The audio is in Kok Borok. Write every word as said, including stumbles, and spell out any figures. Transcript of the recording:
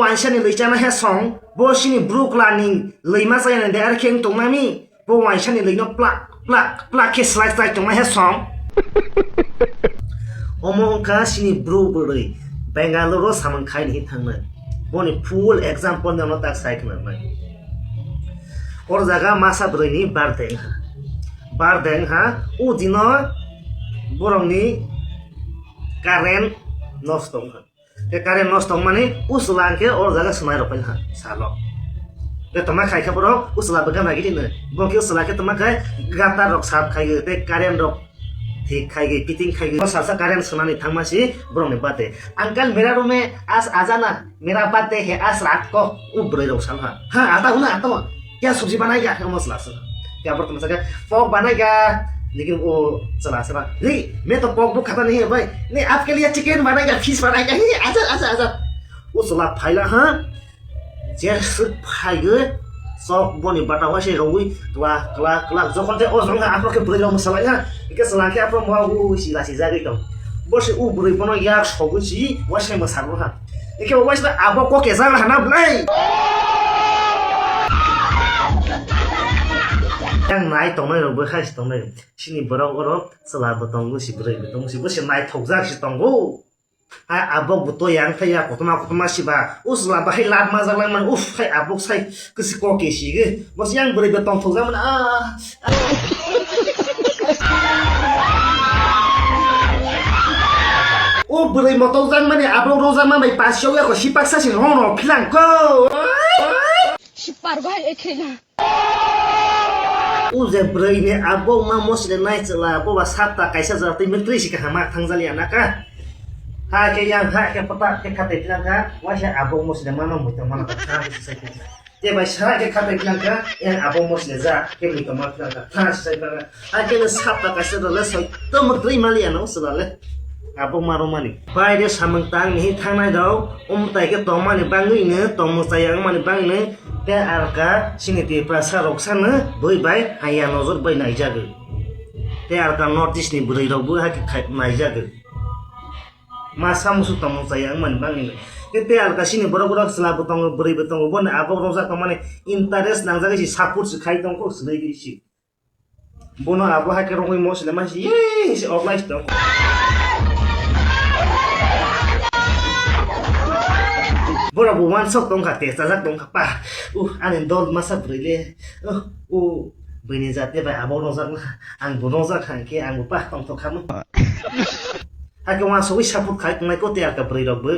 Waisani lwi chana he song, bo sini bru kla ni lwi ma chaya nang de, ar khe wng tong nami, bo waisani lwi no plak, plak, plak khe slai slai tong ma he song. Omo wngkha sini bru bwrwi Bengaluru samung khai ni thang nai. Boni full example no tak sai khna nai. Or jaga masa bwrwi ni birthday wngkha. Birthday wngkha, o dino borok ni current nosto wngkha. Te current nosto wngmani usla hwnkhe o jaga swmai rok paikha salo. Te tongma khaikha borok usla bwkha nai gini no. Bo khe usla khe tongma khai gatar rok sap khai te current rok thik khai gwi, fitting khai gwi. Sasa current swnani thangma si borok ni birthday. Uncle, mera room mein aaj aa jana, mera birthday hai, aaj raat ko. O bwrwi rok sa wngkha. Ha, aata hu na, aata hu. Kya sabji banayega? Omo chwla swngkha. Khe aborok tongma sakha, pork banayega? Lekin o chwla swngkha, nahi, main to pork bhai khata nahi hai bhai. Nahi, aapke liye chicken banayega, fish banayega? Hi, acha, acha, acha. O chwla phaila ha. Jeswk phaiwi chok boni bata waise rogwi kla, kla, kla. Jokhon tei o jongkha aphro khe bwrwi rok mwsalai ha. Hingkhe chwla khe aphro mo o sila sijagwi tong. Bo se o bwrwi bono yak sogwi si waise mwsarwkha. Hingkhe bo waisa abo kok kejak hana bwlai. Yang nai tongnai rok bo khai si tongnai. Sini borok oro chwla bo tongo si bwrwi bo tongo si bo se naithokjak si tongo. Ha abok bo to yang thai ya kotorma kotorma si ba. O chwla bahai lab majak lang man uf khai abok sai kwsi kok ke si ge. Bo se yang bwrwi bo tongthokjak man ah. O bwrwi motokjak mani abok rojak man bai pasio ya ko sipak sa si no no philang ko. Sipar bahai ekhela. O je bwrwi ni abok ma mosle nai chwla bo ba sapta kaisa jora twi mantri si kaham ma thangjali anaka. Ha khe yang ha khe pata khe khatai philang kha waisa abok mosle ma no muitam ma no kha se sai khe. Te bai sara khe khatai philang kha, yang abo mosle ja, khe mui tongma philang kha, tha sai philang kha. Hai khe no sapta kaisa role soi to muk twi mali ano sula le. Abo maro mani. Bai de samung tang ni thangnai rok, um tai khe tongmani bangwi no, tongmung chaya wngmani bangwi no, te alka sini Tiprasa rok sano bui bai haya nojor bai naijagwi. Te alka North East ni bwrwi rok bo hai khe khai naijagwi. Ma samusu tongmung chaya wngmani bangwi no. Tei tei alka sini borok borok chwla bo tongo, bwrwi bo tongo, boni abok rojak tongmani interest nangjagwi si support si khai tongkho, swlaiwi si. Bono abo hai khe rongwi mo sile ma si, yee, si oblai si tongkho. Borok bo wansok tongkha, te chajak tongkha, pa. Uh, ani dol masa bwrwi le. Uh, uh, bini jate bai abo rojak na, ang bo rojak hang khe, ang bo pa tongthok kha mo. Hakhe wansugwi support khai tongnai ko tei alka bwrwi rok bo.